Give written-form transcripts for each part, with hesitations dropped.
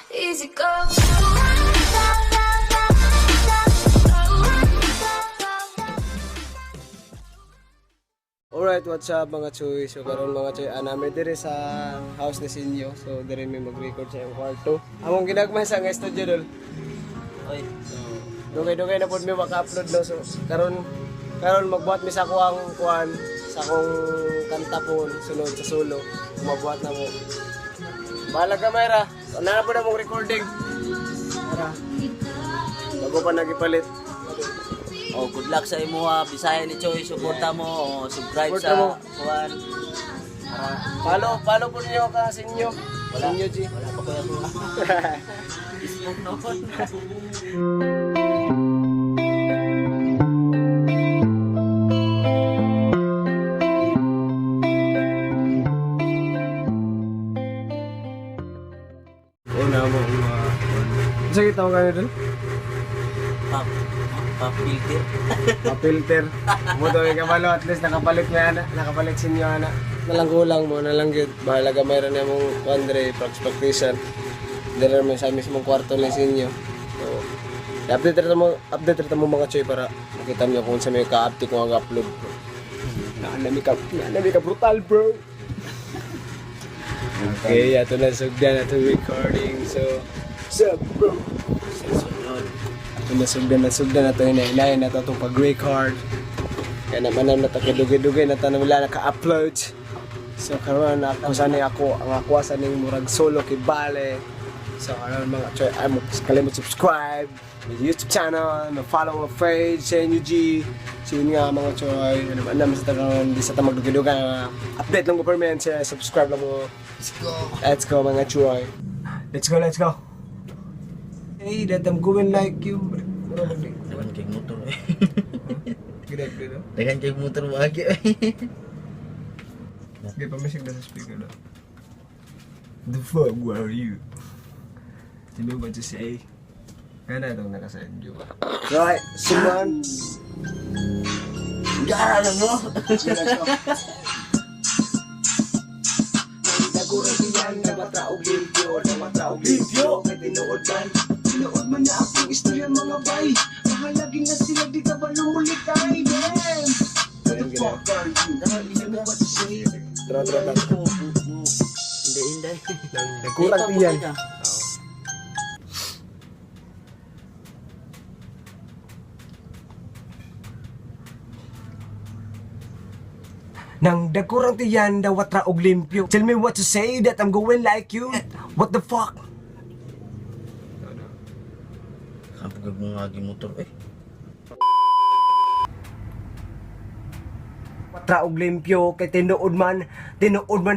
Easy go. Alright, what's up, mga chuy? So karon, mga chuy, nami diri sa house ni Sinyo. So diri mi mag-record sa iyang kwarto. Among ginagmay sa nga studio dol. Oy, So dugay-dugay na pud mi maka-upload, no. So karon karon magbuhat mi sa kuang kuan sa akong kanta po sunod sa solo. Mabuhat na mo. Bahala ka, Mayra. Naa po na mong recording. Tara. Bago pa nagipalit. Oh, good luck sa imo ha. Bisaya ni Choi, suporta mo, oh, subscribe Suporta sa mo. kuan. Follow, follow po ninyo ka Sinyo. Sinyo G. Wala pa kuya mo. Facebook noon. Una mo mga. Sige, tawag ka nito? Pop, pop filter. Pa-filter. Mo to kabalo, at least nakapalit na ana, nakapalit sinyo ana. Nalang kulang mo, nalang gyud. Bahala ka mayroon na mong Andre practice. Dire mo sa mismong kwarto ni sinyo. So, update rito mo, mga choy, para makita niyo kung sa may ka-update ko ang upload ko. Naalami ka brutal, bro. Okay, ato na sugdan ato recording. So, what's up, bro? Sunod. Ato na sugdan na ito, hinahinay na ito itong pag-record. Kaya naman na natakidugay-dugay na ito na wala naka-upload. So karon ako sana ako ang ako sa ning murag solo kay Bale. So karon, mga choy, ay mo kalimot subscribe my YouTube channel, ma follow my page sa NUG. So yun nga, mga choy, ano man naman sa taron di sa ta magdugay-dugay. Update lang mo per subscribe lang mo. Let's go. Let's go, mga choy. Let's go, let's go. Hey, that I'm going like you. Dagan kay motor eh. Grabe, no? Dagan kay motor wagi eh. Sige, pamisig na sa speaker na. The fuck, where are you? You know what to say? Kaya na itong nakasend, di ba? Right, Simon! Gara mo. Nagurang na mataog limpyo, na mataog limpyo. Kay tinuod man, tinuod man na akong istorya, mga bay. Mahalagin na sila, di ka ba lumulikay, man? What the fuck are you? You know what to say? Tara, tara, tara. Hindi, hindi. Nagkurang tiyan. Nang dagkurang tiyan dawat ra og limpyo. Tell me what to say that I'm going like you. What the fuck? Kapag mo agi motor eh. Tra og limpyo kay tinuod man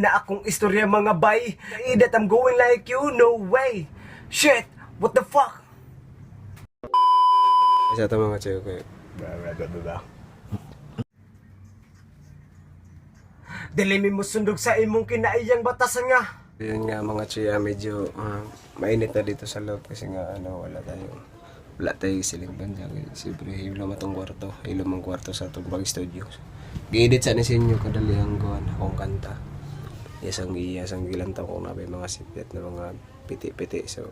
na akong istorya, mga bay. Say that I'm going like you, no way. Shit, what the fuck? Isa to, mga chiyo kay. Blah blah blah blah, blah. Dili mi mo sundog sa imong kinaiyang batasan nga. Yun nga, mga chiya, medyo mainit na dito sa loob kasi nga ano, wala tayong siling bansa. Siyempre, hilo matong kwarto. Hilo mong kwarto sa itong pag studio. Gi-edit sa ni sinyo kadalihang gawan akong kanta. Isang iya, isang gilantaw ko na may mga sipit na mga piti-piti. So,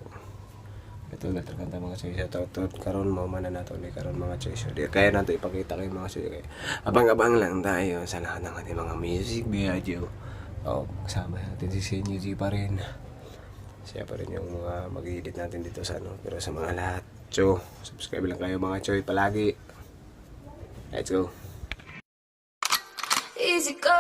ito na kanta, mga choy. Sa to karon mo man na nato ni karon, mga choy. So, di kaya nato ipakita kay mga choy. Kaya, abang-abang lang tayo sa lahat ng ating mga music video. Oh, kasama natin si Senyo G pa rin. Siya pa rin yung mga mag-edit natin dito sa ano. Pero sa mga lahat, so, subscribe lang kayo, mga choy, palagi. Let's go. Easy go.